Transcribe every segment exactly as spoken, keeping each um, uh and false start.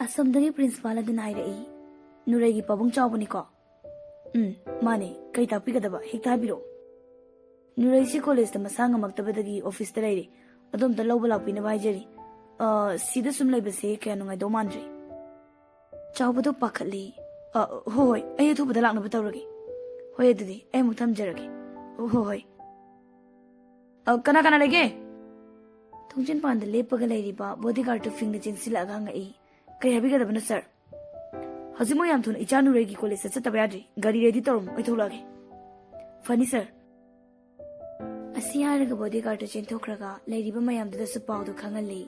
ꯑꯁꯣꯝꯗꯒꯤ principal ꯑꯗꯨꯅ ꯍꯥꯏꯔꯛꯏ, "ꯅꯨꯔꯩꯒꯤ ꯄꯥꯕꯨꯡ ꯆꯥꯎꯕꯅꯤꯀꯣ?" "ꯎꯝ, ꯃꯥꯅꯦ꯫ ꯀꯩ ꯇꯥꯛꯄꯤꯒꯗꯕ? ꯍꯦꯛꯇ ꯍꯥꯏꯕꯤꯔꯛꯑꯣ꯫" "ꯅꯨꯔꯩꯁꯤ ꯀꯣꯂꯦꯖꯇ ꯃꯁꯥ ꯉꯝꯃꯛꯇꯕꯗꯒꯤ ꯑꯣꯐꯤꯁꯇ ꯂꯩꯔꯤ꯫ ꯑꯗꯣꯝꯇ ꯂꯧꯕ ꯂꯥꯛꯄꯤꯅꯕ ꯍꯥꯏꯖꯔꯤ꯫ ꯑ, ꯁꯤꯗ ꯁꯨꯝ ꯂꯩꯕꯁꯦ ꯀꯌꯥ ꯅꯨꯡꯉꯥꯏꯗꯧ ꯃꯥꯟꯗ꯭ꯔꯦ꯫" ꯆꯥꯎꯕꯗꯣ ꯄꯥꯈꯠꯂꯤ꯫ "ꯑ, ꯍꯣꯏ, ꯍꯣꯏ, ꯑꯩ ꯑꯊꯨꯕꯗ ꯂꯥꯛꯅꯕ ꯇꯧꯔꯒꯦ꯫" "ꯍꯣꯏ, ꯑꯗꯨꯗꯤ ꯑꯩ ꯑꯃꯨꯛ ꯊꯝꯖꯔꯒꯦ꯫" "ꯍꯣꯏ, ꯍꯣꯏ꯫" "ꯑ, ꯀꯅꯥ ꯀꯅꯥ ꯂꯩꯒꯦ?" ꯊꯣꯡꯖꯤꯟ ꯄꯥꯟꯗ ꯂꯦꯞꯄꯒ ꯂꯩꯔꯤꯕ ꯕꯣꯗꯤꯒꯥꯔꯗꯇꯨ ꯐꯤꯡꯅ ꯆꯦꯟꯁꯤꯜꯂꯛꯑꯒ ꯍꯪꯉꯛꯏ꯫ "ꯀꯩ ꯍꯥꯏꯕꯤꯒꯗꯕꯅꯣ, ꯁꯥꯔ?" "ꯍꯧꯖꯤꯛꯃꯛ ꯌꯥꯝ ꯊꯨꯅ ꯏꯆꯥ ꯅꯨꯔꯩꯒꯤ ꯀꯣꯂꯦꯖꯇ ꯆꯠꯇꯕ ꯌꯥꯗ꯭ꯔꯤ꯫ ꯒꯥꯔꯤ ꯔꯦꯗꯤ ꯇꯧꯔꯝꯃꯣ, ꯑꯩ ꯊꯣꯛꯂꯛꯑꯒꯦ꯫" "ꯐꯅꯤ, ꯁꯥꯔ꯫" ꯑꯁꯤ ꯍꯥꯏꯔꯒ ꯕꯣꯗꯤꯒꯥꯔꯗꯇꯨ ꯆꯦꯟꯊꯣꯛꯈ꯭ꯔꯒ ꯂꯩꯔꯤꯕ ꯃꯌꯥꯝꯗꯨꯗꯁꯨ ꯄꯥꯎꯗꯨ ꯈꯪꯍꯜꯂꯤ꯫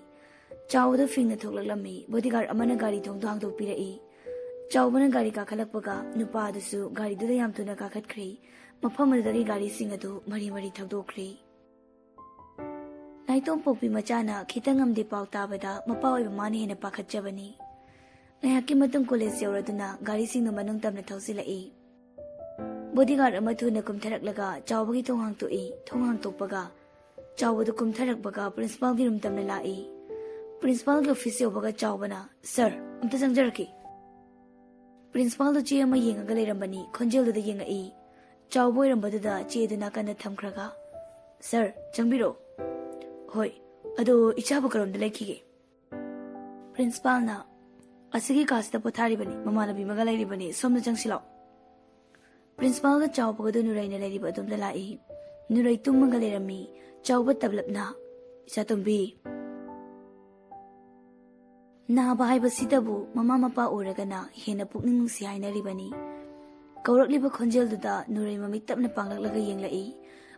ꯆꯥꯎꯕꯗꯨ ꯐꯤꯡꯅ ꯊꯣꯛꯂꯛꯂꯝꯃꯤ꯫ ꯕꯣꯗꯤꯒꯥꯔꯗ ꯑꯃꯅ ꯒꯥꯔꯤ ꯊꯣꯡꯗꯨ ꯍꯥꯡꯗꯣꯛꯄꯤꯔꯛꯏ꯫ ꯆꯥꯎꯕꯅ ꯒꯥꯔꯤ ꯀꯥꯈꯠꯂꯛꯄꯒ ꯅꯨꯄꯥ ꯑꯗꯨꯁꯨ ꯒꯥꯔꯤꯗꯨꯗ ꯌꯥꯝ ꯊꯨꯅ ꯀꯥꯈꯠꯈ꯭ꯔꯦ꯫ ꯃꯐꯝ ꯑꯗꯨꯗꯒꯤ ꯒꯥꯔꯤꯁꯤꯡ ꯑꯗꯨ ꯃꯔꯤ ꯃꯔꯤ ꯊꯧꯗꯣꯛꯈ꯭ꯔꯦ꯫ ꯅꯥꯏꯇꯣꯝ ꯄꯣꯛꯄꯤ ꯃꯆꯥꯅ ꯈꯤꯇꯪ ꯑꯃꯗꯤ ꯄꯥꯎ ꯇꯥꯕꯗ ꯃꯄꯥ ꯑꯣꯏꯕ ꯃꯥꯅ ꯍꯦꯟꯅ ꯄꯥꯈꯠꯆꯕꯅꯤ꯫ ꯉꯥꯏꯍꯥꯛꯀꯤ ꯃꯇꯨꯡ ꯀꯣꯂꯦꯖ ꯌꯧꯔꯗꯨꯅ ꯒꯥꯔꯤꯁꯤꯡꯗꯨ ꯃꯅꯨꯡ ꯇꯝꯅ ꯊꯧꯖꯤꯜꯂꯛꯏ꯫ ꯕꯣꯗꯤꯒꯥꯔꯗ ꯑꯃ ꯊꯨꯅ ꯀꯨꯝꯊꯔꯛꯂꯒ ꯆꯥꯎꯕꯒꯤ ꯊꯣꯡ ꯍꯥꯡꯇꯣꯛꯏ꯫ ꯊꯣꯡ ꯍꯥꯡꯇꯣꯛꯄꯒ ꯆꯥꯎꯕꯗꯨ ꯀꯨꯝꯊꯔꯛꯄꯒ ꯄ꯭ꯔꯤꯟꯁꯤꯄꯥꯜꯒꯤ ꯔꯨꯝ ꯇꯝꯅ ꯂꯥꯛꯏ꯫ ꯄ꯭ꯔꯤꯟꯁꯤꯄꯥꯜꯒꯤ ꯑꯣꯐꯤꯁ ꯌꯧꯕꯒ ꯆꯥꯎꯕꯅ, "ꯁꯥꯔ, ꯑꯝꯇ ꯆꯪꯖꯔꯛꯀꯦ꯫" ꯄ꯭ꯔꯤꯟꯁꯤꯄꯥꯜꯗꯨ ꯆꯦ ꯑꯃ ꯌꯦꯡꯉꯒ ꯂꯩꯔꯝꯕꯅꯤ꯫ ꯈꯣꯟꯖꯦꯜꯗꯨꯗ ꯌꯦꯡꯉꯛꯏ꯫ ꯆꯥꯎꯕ ꯑꯣꯏꯔꯝꯕꯗꯨꯗ ꯆꯦꯗꯨ ꯅꯥꯀꯟꯗ ꯊꯝꯈ꯭ꯔꯒ, "ꯁꯥꯔ, ꯆꯪꯕꯤꯔꯛꯑꯣ꯫" "ꯍꯣꯏ, ꯑꯗꯣ ꯏꯆꯥꯕꯨ ꯀꯔꯣꯝꯗ ꯂꯩꯈꯤꯒꯦ?" ꯄ꯭ꯔꯤꯟꯁꯤꯄꯥꯜꯅ, "ꯑꯁꯤꯒꯤ ꯀꯥꯁꯤꯗ ꯄꯣꯊꯥꯔꯤꯕꯅꯤ, ꯃꯃꯥꯟꯅꯕꯤ ꯑꯃꯒ ꯂꯩꯔꯤꯕꯅꯤ, ꯁꯣꯝꯗ ꯆꯪꯁꯤꯜꯂꯛꯑꯣ꯫" ꯄ꯭ꯔꯤꯟꯁꯤꯄꯥꯜꯒ ꯆꯥꯎꯕꯒꯗꯨ ꯅꯨꯔꯩꯅ ꯂꯩꯔꯤꯕ ꯑꯗꯣꯝꯗ ꯂꯥꯛꯏ꯫ ꯅꯨꯔꯩ ꯇꯨꯝꯃꯒ ꯂꯩꯔꯝꯃꯤ꯫ ꯆꯥꯎꯕ ꯇꯞꯂꯞꯅ, "ꯏꯆꯥꯇꯣꯝꯕꯤ꯫" ꯅꯥꯕ ꯍꯥꯏꯕꯁꯤꯗꯕꯨ ꯃꯃꯥ ꯃꯄꯥ ꯑꯣꯏꯔꯒꯅ ꯍꯦꯟꯅ ꯄꯨꯛꯅꯤꯡ ꯅꯨꯡꯁꯤ ꯍꯥꯏꯅꯔꯤꯕꯅꯤ꯫ ꯀꯧꯔꯛꯂꯤꯕ ꯈꯣꯟꯖꯦꯜꯗꯨꯗ ꯅꯨꯔꯩ ꯃꯃꯤꯠ ꯇꯞꯅ ꯄꯥꯡꯂꯛꯂꯒ ꯌꯦꯡꯂꯛꯏ꯫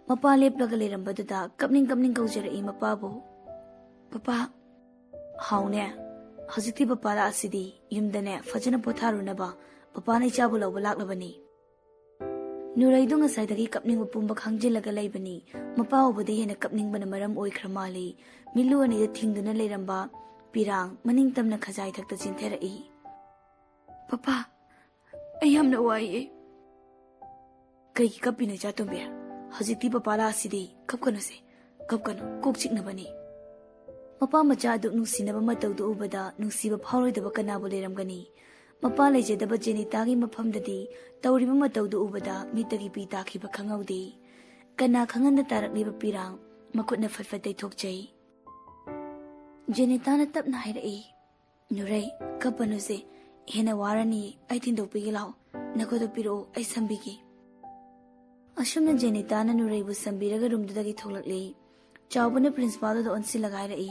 ꯃꯄꯥ ꯂꯦꯞꯂꯒ ꯂꯩꯔꯝꯕꯗꯨꯗ ꯀꯞꯅꯤꯡ ꯀꯞꯅꯤꯡ ꯀꯧꯖꯔꯛꯏ ꯃꯄꯥꯕꯨ꯫ "ꯄꯄꯥ꯫" "ꯍꯥꯎꯅꯦ, ꯍꯧꯖꯤꯛꯇꯤ ꯄꯄꯥ ꯂꯥꯛꯑꯁꯤꯗꯤ ꯌꯨꯝꯗꯅꯦ ꯐꯖꯅ ꯄꯣꯊꯥꯔꯨꯅꯕ ꯄꯄꯥꯅ ꯏꯆꯥꯕꯨ ꯂꯧꯕ ꯂꯥꯛꯂꯕꯅꯤ꯫" ꯅꯨꯔꯩꯗꯨ ꯉꯁꯥꯏꯗꯒꯤ ꯀꯞꯅꯤꯡꯕ ꯄꯨꯝꯕ ꯈꯥꯡꯖꯤꯜꯂꯒ ꯂꯩꯕꯅꯤ꯫ ꯃꯄꯥ ꯎꯕꯗ ꯍꯦꯟꯅ ꯀꯞꯅꯤꯡꯕꯅ ꯃꯔꯝ ꯑꯣꯏꯈ꯭ꯔ ꯃꯥꯜꯂꯤ꯫ ꯃꯤꯠꯂꯨ ꯑꯅꯤꯗ ꯊꯤꯡꯗꯨꯅ ꯂꯩꯔꯝꯕ ꯄꯤꯔꯥꯡ ꯃꯅꯤꯡ ꯇꯝꯅ ꯈꯖꯥꯏ ꯊꯛꯇ ꯆꯦꯟꯊꯔꯛꯏ꯫ "ꯄꯄꯥ, ꯑꯩ ꯌꯥꯝꯅ ꯋꯥꯏꯌꯦ꯫" "ꯀꯩꯒꯤ ꯀꯞꯄꯤꯅꯣ ꯏꯆꯥꯇꯣꯝꯕꯤ? ꯍꯧꯖꯤꯛꯇꯤ ꯄꯄꯥ ꯂꯥꯛꯑꯁꯤꯗꯤ ꯀꯞꯀꯅꯨꯁꯦ, ꯀꯞꯀꯅꯨ, ꯀꯣꯛ ꯆꯤꯛꯅꯕꯅꯤ꯫" ꯃꯄꯥ ꯃꯆꯥ ꯑꯗꯨ ꯅꯨꯡꯁꯤꯅꯕ ꯃꯇꯧꯗꯨ ꯎꯕꯗ ꯅꯨꯡꯁꯤꯕ ꯐꯥꯎꯔꯣꯏꯗꯕ ꯀꯅꯥꯕꯨ ꯂꯩꯔꯝꯒꯅꯤ? ꯃꯄꯥ ꯂꯩꯖꯗꯕ ꯖꯦꯅꯤꯇꯥꯒꯤ ꯃꯐꯝꯗꯗꯤ ꯇꯧꯔꯤꯕ ꯃꯇꯧꯗꯨ ꯎꯕꯗ ꯃꯤꯠꯇꯒꯤ ꯄꯤ ꯇꯥꯈꯤꯕ ꯈꯪꯍꯧꯗꯦ꯫ ꯀꯅꯥ ꯈꯪꯍꯟꯗ ꯇꯥꯔꯛꯂꯤꯕ ꯄꯤꯔꯥꯡ ꯃꯈꯨꯠꯅ ꯐꯠ ꯐꯠ ꯇꯩꯊꯣꯛꯆꯩ꯫ ꯖꯦꯅꯤꯇꯥꯅ ꯇꯞꯅ ꯍꯥꯏꯔꯛꯏ, "ꯅꯨꯔꯩ, ꯀꯞꯄꯅꯨꯁꯦ, ꯍꯦꯟꯅ ꯋꯥꯔꯅꯤ, ꯑꯩ ꯊꯤꯟꯗꯣꯛꯄꯤꯒꯦ ꯂꯥꯛꯑꯣ, ꯅꯈꯨꯠꯇꯨ ꯄꯤꯔꯛꯑꯣ, ꯑꯩ ꯁꯝꯕꯤꯒꯦ"꯫ ꯑꯁꯨꯝꯅ ꯖꯦꯅꯤꯇꯥꯅ ꯅꯨꯔꯩꯕꯨ ꯁꯝꯕꯤꯔꯒ ꯔꯨꯝꯗꯨꯗꯒꯤ ꯊꯣꯛꯂꯛꯂꯤ꯫ ꯆꯥꯎꯕꯅ ꯄ꯭ꯔꯤꯟꯁꯤꯄꯥꯜꯗꯨꯗ ꯑꯣꯟꯁꯤꯜꯂꯒ ꯍꯥꯏꯔꯛꯏ,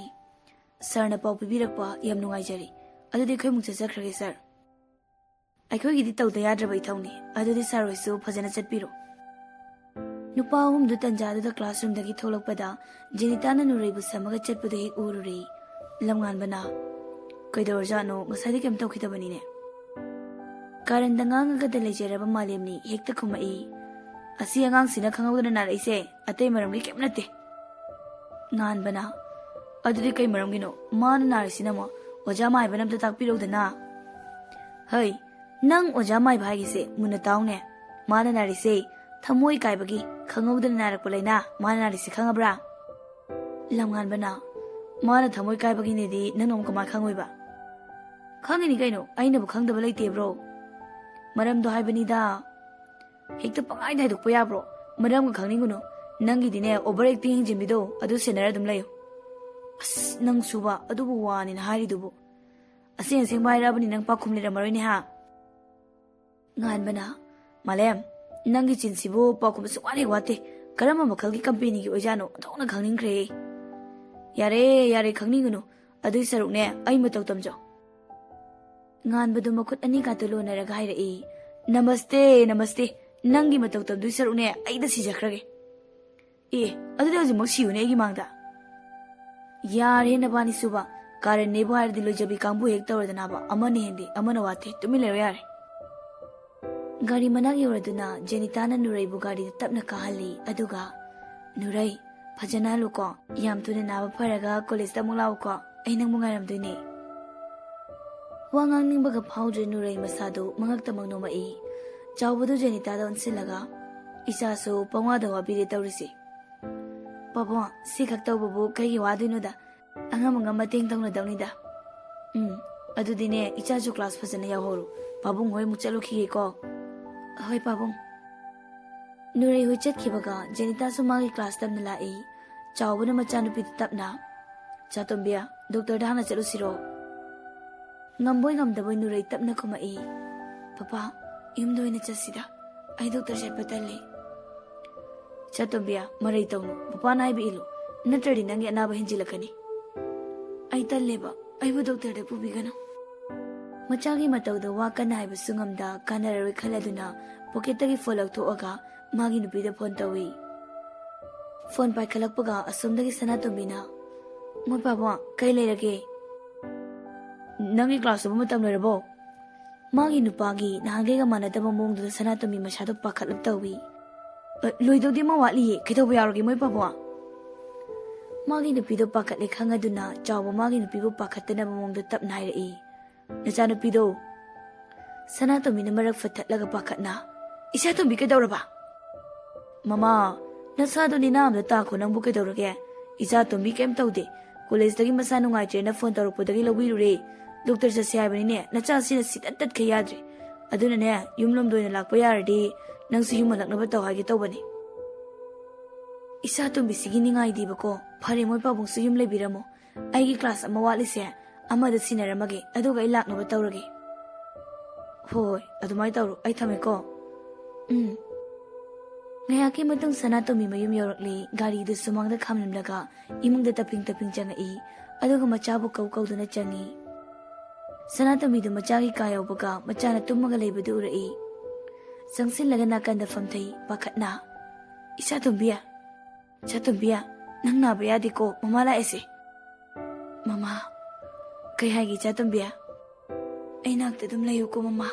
"ꯁꯥꯔꯅ ꯄꯥꯎ ꯄꯤꯕꯤꯔꯛꯄ ꯌꯥꯝ ꯅꯨꯡꯉꯥꯏꯖꯔꯦ꯫ ꯑꯗꯨꯗꯤ ꯑꯩꯈꯣꯏ ꯑꯃꯨꯛ ꯆꯠꯆꯈ꯭ꯔꯒꯦ ꯁꯥꯔ꯫ ꯑꯩꯈꯣꯏꯒꯤꯗꯤ ꯇꯧꯗ ꯌꯥꯗ꯭ꯔꯕ ꯏꯊꯧꯅꯤ꯫ ꯑꯗꯨꯗꯤ ꯁꯥꯔ ꯍꯣꯏꯁꯨ ꯐꯖꯅ ꯆꯠꯄꯤꯔꯣ"꯫ ꯅꯨꯄꯥ ꯑꯍꯨꯝꯗꯨ ꯇꯟꯖꯥꯗꯨꯗ ꯀ꯭ꯂꯥꯁꯔꯨꯝꯗꯒꯤ ꯊꯣꯛꯂꯛꯄꯗ ꯖꯦꯅꯤꯇꯥꯅ ꯅꯨꯔꯩꯕꯨ ꯁꯝꯃꯒ ꯆꯠꯄꯗꯨ ꯍꯦꯛ ꯎꯔꯨꯔꯦ꯫ ꯂꯝꯉꯥꯟꯕꯅ, "ꯀꯩꯗꯧꯔꯖꯥꯠꯅꯣ? ꯉꯁꯥꯏꯗꯤ ꯀꯩꯝ ꯇꯧꯈꯤꯗꯕꯅꯤꯅꯦ"꯫ ꯀꯥꯔꯟꯗ ꯉꯥꯡꯉꯒꯗ ꯂꯩꯖꯔꯕ ꯃꯥꯂꯦꯝꯅꯤ ꯍꯦꯛꯇ ꯈꯨꯝꯃꯛꯏ, "ꯑꯁꯤ ꯑꯉꯥꯡꯁꯤꯅ ꯈꯪꯍꯧꯗꯅ ꯅꯥꯔꯛꯏꯁꯦ ꯑꯇꯩ ꯃꯔꯝꯒꯤ ꯀꯩꯝ ꯅꯠꯇꯦ"꯫ ꯉꯥꯟꯕꯅ, "ꯑꯗꯨꯗꯤ ꯀꯩ ꯃꯔꯝꯒꯤꯅꯣ ꯃꯥꯅ ꯅꯥꯔꯤꯁꯤꯅ? ꯑꯃꯨꯛ ꯑꯣꯖꯥ ꯃꯥꯏꯕꯅ ꯑꯝꯇ ꯇꯥꯛꯄꯤꯔꯧꯗꯅ"꯫ "ꯍꯩ, ꯅꯪ ꯑꯣꯖꯥ ꯃꯥꯏꯕ ꯍꯥꯏꯒꯤꯁꯦ ꯃꯨꯟꯅ ꯇꯥꯎꯅꯦ꯫ ꯃꯥꯅ ꯅꯥꯔꯤꯁꯦ ꯊꯃꯣꯏ ꯀꯥꯏꯕꯒꯤ ꯈꯪꯍꯧꯗꯅ ꯅꯥꯔꯛꯄ ꯂꯥꯏꯅꯥ ꯃꯥꯅ ꯅꯥꯔꯤꯁꯦ, ꯈꯪꯉꯕ꯭ꯔꯥ?" ꯂꯝꯉꯥꯟꯕꯅ, "ꯃꯥꯅ ꯊꯃꯣꯏ ꯀꯥꯏꯕꯒꯤꯅꯦꯗꯤ ꯅꯪꯅ ꯑꯃꯨꯛ ꯀꯃꯥꯏ ꯈꯪꯉꯣꯏꯕ?" "ꯈꯪꯉꯤꯅꯤ ꯀꯩꯅꯣ, ꯑꯩꯅꯕꯨ ꯈꯪꯗꯕ ꯂꯩꯇꯦꯕ꯭ꯔꯣ? ꯃꯔꯝꯗꯣ ꯍꯥꯏꯕꯅꯤꯗ"꯫ "ꯍꯦꯛꯇ ꯄꯪꯍꯥꯏꯗ ꯍꯥꯏꯗꯣꯛꯄ ꯌꯥꯕ꯭ꯔꯣ? ꯃꯔꯝꯒ ꯈꯪꯅꯤꯡꯒꯅꯨ꯫ ꯅꯪꯒꯤꯗꯤꯅꯦ, ꯑꯣꯚꯔ ꯑꯦꯛꯇꯤꯡ ꯍꯦꯟꯖꯤꯟꯕꯤꯗꯣ ꯑꯗꯨ ꯁꯦꯟꯅꯔ ꯑꯗꯨꯝ ꯂꯩꯌꯨ"꯫ "ꯑꯁ, ꯅꯪꯁꯨꯕ, ꯑꯗꯨꯕꯨ ꯋꯥꯅꯤꯅ ꯍꯥꯏꯔꯤꯗꯨꯕꯨ꯫ ꯑꯁꯦꯡ ꯑꯁꯦꯡꯕ ꯍꯥꯏꯔꯛꯑꯕꯅꯤ, ꯅꯪ ꯄꯥꯈꯨꯝ ꯂꯩꯔꯝꯃꯔꯣꯏꯅꯦ ꯍꯥ?" ꯉꯥꯟꯕꯅ, "ꯃꯥꯂꯦꯝ, ꯅꯪꯒꯤ ꯆꯤꯟꯁꯤꯕꯨ ꯄꯥꯎꯈꯨꯝ ꯁꯨꯡꯋꯥꯠ ꯍꯦꯛ ꯋꯥꯠꯇꯦ꯫ ꯀꯔꯝꯕ ꯃꯈꯜꯒꯤ ꯀꯝꯄꯦꯅꯤꯒꯤ ꯑꯣꯏꯖꯥꯠꯅꯣ? ꯑꯣꯟꯊꯣꯛꯅ ꯈꯪꯅꯤꯡꯈ꯭ꯔꯦ"꯫ "ꯌꯥꯔꯦ, ꯌꯥꯔꯦ, ꯈꯪꯅꯤꯡꯒꯅꯨ꯫ ꯑꯗꯨꯏ ꯁꯔꯨꯛꯅꯦ, ꯑꯩ ꯃꯇꯧ ꯇꯝꯖꯧ"꯫ ꯉꯥꯟꯕꯗꯨ ꯃꯈꯨꯠ ꯑꯅꯤꯀꯥꯇꯨ ꯂꯣꯟꯅꯔꯒ ꯍꯥꯏꯔꯛꯏ, "ꯅꯃꯁꯇꯦ, ꯅꯃꯁꯇꯦ꯫ ꯅꯪꯒꯤ ꯃꯇꯧ ꯇꯝꯗꯣꯏ ꯁꯔꯨꯛꯅꯦ, ꯑꯩꯗ ꯁꯤꯖꯈ꯭ꯔꯒꯦ"꯫ "ꯑꯦ, ꯑꯗꯨꯗꯤ ꯍꯧꯖꯤꯛꯃꯛ ꯁꯤꯌꯨꯅꯦ ꯑꯩꯒꯤ ꯃꯥꯡꯗ"꯫ "ꯌꯥꯔꯦ ꯅꯕꯥꯅꯤꯁꯨꯕ, ꯀꯥꯔꯟꯅꯦꯕꯨ ꯍꯥꯏꯔꯗꯤ ꯂꯣꯏꯖꯕꯤ ꯀꯥꯡꯕꯨ ꯍꯦꯛ ꯇꯧꯔꯗꯅꯕ, ꯑꯃꯅ ꯍꯦꯟꯗꯦ ꯑꯃꯅ ꯋꯥꯠꯇꯦ, ꯇꯨꯃꯤꯟ ꯂꯩꯔꯣ ꯌꯥꯔꯦ"꯫ ꯒꯥꯔꯤ ꯃꯅꯥꯛ ꯌꯧꯔꯗꯨꯅ ꯖꯦꯅꯤꯇꯥꯅ ꯅꯨꯔꯩꯕꯨ ꯒꯥꯔꯤꯗ ꯇꯞꯅ ꯀꯥꯍꯜꯂꯤ, ꯑꯗꯨꯒ, "ꯅꯨꯔꯩ, ꯐꯖꯅ ꯍꯜꯂꯨꯀꯣ, ꯌꯥꯝ ꯊꯨꯅ ꯅꯥꯕ ꯐꯔꯒ ꯀꯣꯂꯦꯖꯇ ꯑꯃꯨꯛ ꯂꯥꯛꯎꯀꯣ, ꯑꯩ ꯅꯪꯕꯨ ꯉꯥꯏꯔꯝꯗꯣꯏꯅꯦ"꯫ ꯋꯥ ꯉꯥꯡꯅꯤꯡꯕꯒ ꯐꯥꯎꯗ꯭ꯔꯦ ꯅꯨꯔꯩ ꯃꯁꯥꯗꯨ ꯃꯉꯛꯇꯃꯛ ꯅꯣꯝꯃꯛꯏ꯫ ꯆꯥꯎꯕꯗꯨ ꯖꯦꯅꯤꯇꯥꯗ ꯑꯣꯟꯁꯤꯜꯂꯒ, "ꯏꯆꯥꯁꯨ ꯄꯪꯋꯥꯗ ꯋꯥꯕꯤꯔꯦ ꯇꯧꯔꯤꯁꯦ"꯫ "ꯄꯥꯕꯨꯡ, ꯁꯤ ꯈꯛ ꯇꯧꯕꯕꯨ ꯀꯩꯒꯤ ꯋꯥꯗꯣꯏꯅꯣꯗ? ꯑꯉꯝ ꯑꯉꯝ ꯃꯇꯦꯡ ꯇꯧꯅꯗꯧꯅꯤꯗ꯫ ꯎꯝ, ꯑꯗꯨꯗꯤꯅꯦ, ꯏꯆꯥꯁꯨ ꯀ꯭ꯂꯥꯁ ꯐꯖꯅ ꯌꯥꯎꯍꯧꯔꯣ꯫ ꯄꯥꯕꯨꯡ ꯍꯣꯏ ꯑꯃꯨꯛ ꯆꯠꯂꯨꯈꯤꯒꯦꯀꯣ꯫ ꯍꯣꯏ, ꯄꯥꯕꯨꯡ꯫ ꯅꯨꯔꯩ ꯍꯣꯏ ꯆꯠꯈꯤꯕꯒ ꯖꯦꯅꯤꯇꯥꯁꯨ ꯃꯥꯒꯤ ꯀ꯭ꯂꯥꯁ ꯇꯝꯅ ꯂꯥꯛꯏ꯫ ꯆꯥꯎꯕꯅ ꯃꯆꯥꯅꯨꯄꯤꯗ ꯇꯞꯅ, "ꯆꯥꯇꯣꯝꯕꯤ, ꯗꯣꯛꯇꯔꯗ ꯍꯥꯟꯅ ꯆꯠꯂꯨꯁꯤꯔꯣ?" ꯉꯝꯕꯣꯏ ꯉꯝꯗꯕꯣꯏ ꯅꯨꯔꯩ ꯇꯞꯅ ꯈꯨꯝꯃꯛꯏ꯫ "ꯄꯄꯥ, ꯌꯨꯝꯗ ꯑꯣꯏꯅ ꯆꯠꯁꯤꯗ꯫ ꯑꯩ ꯗꯣꯛꯇꯔ ꯆꯠꯄ ꯇꯜꯂꯦ꯫" "ꯆꯥꯇꯣꯝꯕꯤ, ꯃꯔꯩ ꯇꯧꯅꯨ꯫ ꯄꯄꯥꯅ ꯍꯥꯏꯕ ꯏꯜꯂꯨ, ꯅꯠꯇ꯭ꯔꯗꯤ ꯅꯪꯒꯤ ꯑꯅꯥꯕ ꯍꯦꯟꯖꯤꯜꯂꯛꯀꯅꯤ꯫" "ꯑꯩ ꯇꯜꯂꯦꯕ, ꯑꯩꯕꯨ ꯗꯣꯛꯇꯔꯗ ꯄꯨꯕꯤꯒꯅꯨ꯫" ꯃꯆꯥꯒꯤ ꯃꯇꯧꯗ ꯋꯥ ꯀꯟꯅ ꯍꯥꯏꯕꯁꯨ ꯉꯝꯗ ꯀꯥꯟꯅꯔꯔꯣꯏ ꯈꯜꯂꯗꯨꯅ ꯄꯣꯀꯦꯠꯇꯒꯤ ꯐꯣꯟ ꯂꯧꯊꯣꯛꯑꯒ ꯃꯥꯒꯤ ꯅꯨꯄꯤꯗ ꯐꯣꯟ ꯇꯧꯏ꯫ ꯐꯣꯟ ꯄꯥꯏꯈꯠꯂꯛꯄꯒ ꯑꯁꯣꯝꯗꯒꯤ ꯁꯅꯥꯇꯣꯝꯕꯤꯅ, "ꯃꯣꯏ ꯄꯥꯕꯨꯡ, ꯀꯩ ꯂꯩꯔꯒꯦ?" "ꯅꯪꯒꯤ ꯀ꯭ꯂꯥꯁ ꯇꯧꯕ ꯃꯇꯝ ꯂꯣꯏꯔꯕꯣ?" ꯃꯥꯒꯤ ꯅꯨꯄꯥꯒꯤ ꯅꯍꯥꯟꯈꯩꯒ ꯃꯥꯟꯅꯗꯕ ꯃꯑꯣꯡꯗꯨꯗ ꯁꯅꯥꯇꯣꯝꯕꯤ ꯃꯁꯥꯗꯣ ꯄꯥꯈꯠꯂꯞ ꯇꯧꯏ꯫ "ꯑ, ꯂꯣꯏꯗꯧꯗꯤ ꯑꯃ ꯋꯥꯠꯂꯤꯌꯦ, ꯀꯩꯗꯧꯕ ꯌꯥꯎꯔꯒꯦ ꯃꯣꯏ ꯄꯥꯕꯨꯡ?" ꯃꯥꯒꯤ ꯅꯨꯄꯤꯗꯣ ꯄꯥꯈꯠꯂꯦ ꯈꯪꯉꯗꯨꯅ ꯆꯥꯎꯕ ꯃꯥꯒꯤ ꯅꯨꯄꯤꯕꯨ ꯄꯥꯈꯠꯇꯅꯕ ꯃꯑꯣꯡꯗ ꯇꯞꯅ ꯍꯥꯏꯔꯛꯏ, "ꯅꯆꯥꯅꯨꯄꯤꯗꯣ꯫" ꯁꯅꯥꯇꯣꯝꯕꯤꯅ ꯃꯔꯛ ꯐꯠꯊꯠꯂꯒ ꯄꯥꯈꯠꯅ, "ꯏꯆꯥꯇꯣꯝꯕꯤ ꯀꯩꯗꯧꯔꯕ?" "ꯃꯃꯥ, ꯅꯁꯥꯗꯣ ꯅꯤꯅꯥ ꯑꯝꯗ ꯇꯥꯈꯣ, ꯅꯪꯕꯨ ꯀꯩꯗꯧꯔꯒꯦ? ꯏꯆꯥꯇꯣꯝꯕꯤ ꯀꯩꯝ ꯇꯧꯗꯦ꯫ ꯀꯣꯂꯦꯖꯇꯒꯤ ꯃꯁꯥ ꯅꯨꯡꯉꯥꯏꯇ꯭ꯔꯦꯅ ꯐꯣꯟ ꯇꯧꯔꯛꯄꯗꯒꯤ ꯂꯧꯕꯤꯔꯨꯔꯦ꯫ ꯗꯣꯛꯇꯔ ꯆꯠꯁꯦ ꯍꯥꯏꯕꯅꯤꯅꯦ, ꯅꯆꯥꯁꯤꯅ ꯁꯤꯗꯠ ꯇꯠꯈꯩ ꯌꯥꯗ꯭ꯔꯦ꯫ ꯑꯗꯨꯅꯅꯦ, ꯌꯨꯝꯂꯣꯝꯗ ꯑꯣꯏꯅ ꯂꯥꯛꯄ ꯌꯥꯔꯗꯤ ꯅꯪꯁꯨ ꯌꯨꯝ ꯍꯜꯂꯛꯅꯕ ꯇꯧ ꯍꯥꯏꯒꯦ ꯇꯧꯕꯅꯦ꯫" "ꯏꯆꯥꯇꯣꯝꯕꯤꯁꯤꯒꯤ ꯅꯤꯡꯉꯥꯏꯗꯤꯕꯀꯣ꯫ ꯐꯔꯦ, ꯃꯣꯏ ꯄꯥꯕꯨꯡꯁꯨ ꯌꯨꯝ ꯂꯩꯕꯤꯔꯝꯃꯣ꯫ ꯑꯩꯒꯤ ꯀ꯭ꯂꯥꯁ ꯑꯃ ꯋꯥꯠꯂꯤꯁꯦ, ꯑꯃꯗ ꯁꯤꯟꯅꯔꯝꯃꯒꯦ, ꯑꯗꯨꯒ ꯑꯩ ꯂꯥꯛꯅꯕ ꯇꯧꯔꯒꯦ꯫" "ꯍꯣꯏ, ꯑꯗꯨꯃꯥꯏꯅ ꯇꯧꯔꯣ, ꯑꯩ ꯊꯝꯃꯦꯀꯣ꯫" "ꯎꯝ꯫" ꯉꯥꯏꯍꯥꯛꯀꯤ ꯃꯇꯨꯡ ꯁꯅꯥꯇꯣꯝꯕꯤ ꯃꯌꯨꯝ ꯌꯧꯔꯛꯂꯦ꯫ ꯒꯥꯔꯤꯗꯨ ꯁꯨꯃꯥꯡꯗ ꯈꯥꯝꯂꯝꯂꯒ ꯏꯃꯨꯡꯗ ꯇꯞꯄꯤꯡ ꯇꯞꯄꯤꯡ ꯆꯪꯉꯛꯏ, ꯑꯗꯨꯒ ꯃꯆꯥꯕꯨ ꯀꯧ ꯀꯧꯗꯨꯅ ꯆꯪꯉꯤ꯫ ꯁꯅꯥꯇꯣꯝꯕꯤꯗꯨ ꯃꯆꯥꯒꯤ ꯀꯥ ꯌꯧꯕꯒ ꯃꯆꯥꯅ ꯇꯨꯝꯃꯒ ꯂꯩꯕꯗꯨ ꯎꯔꯛꯏ꯫ ꯆꯪꯁꯤꯜꯂꯒ ꯅꯥꯀꯟꯗ ꯐꯝꯊꯩ, ꯄꯥꯈꯠꯅ, "ꯏꯆꯥꯇꯣꯝꯕꯤ, ꯏꯆꯥꯇꯣꯝꯕꯤ, ꯅꯪ ꯅꯥꯕ ꯌꯥꯗꯦꯀꯣ, ꯃꯃꯥ ꯂꯥꯛꯑꯦꯁꯦ꯫" "ꯃꯃꯥ, ꯀꯩ ꯍꯥꯏꯒꯦ ꯏꯆꯥꯇꯣꯝꯕꯤ?" "ꯑꯩ ꯅꯥꯛꯇ ꯑꯗꯨꯝ ꯂꯩꯌꯨꯀꯣ ꯃꯃꯥ꯫"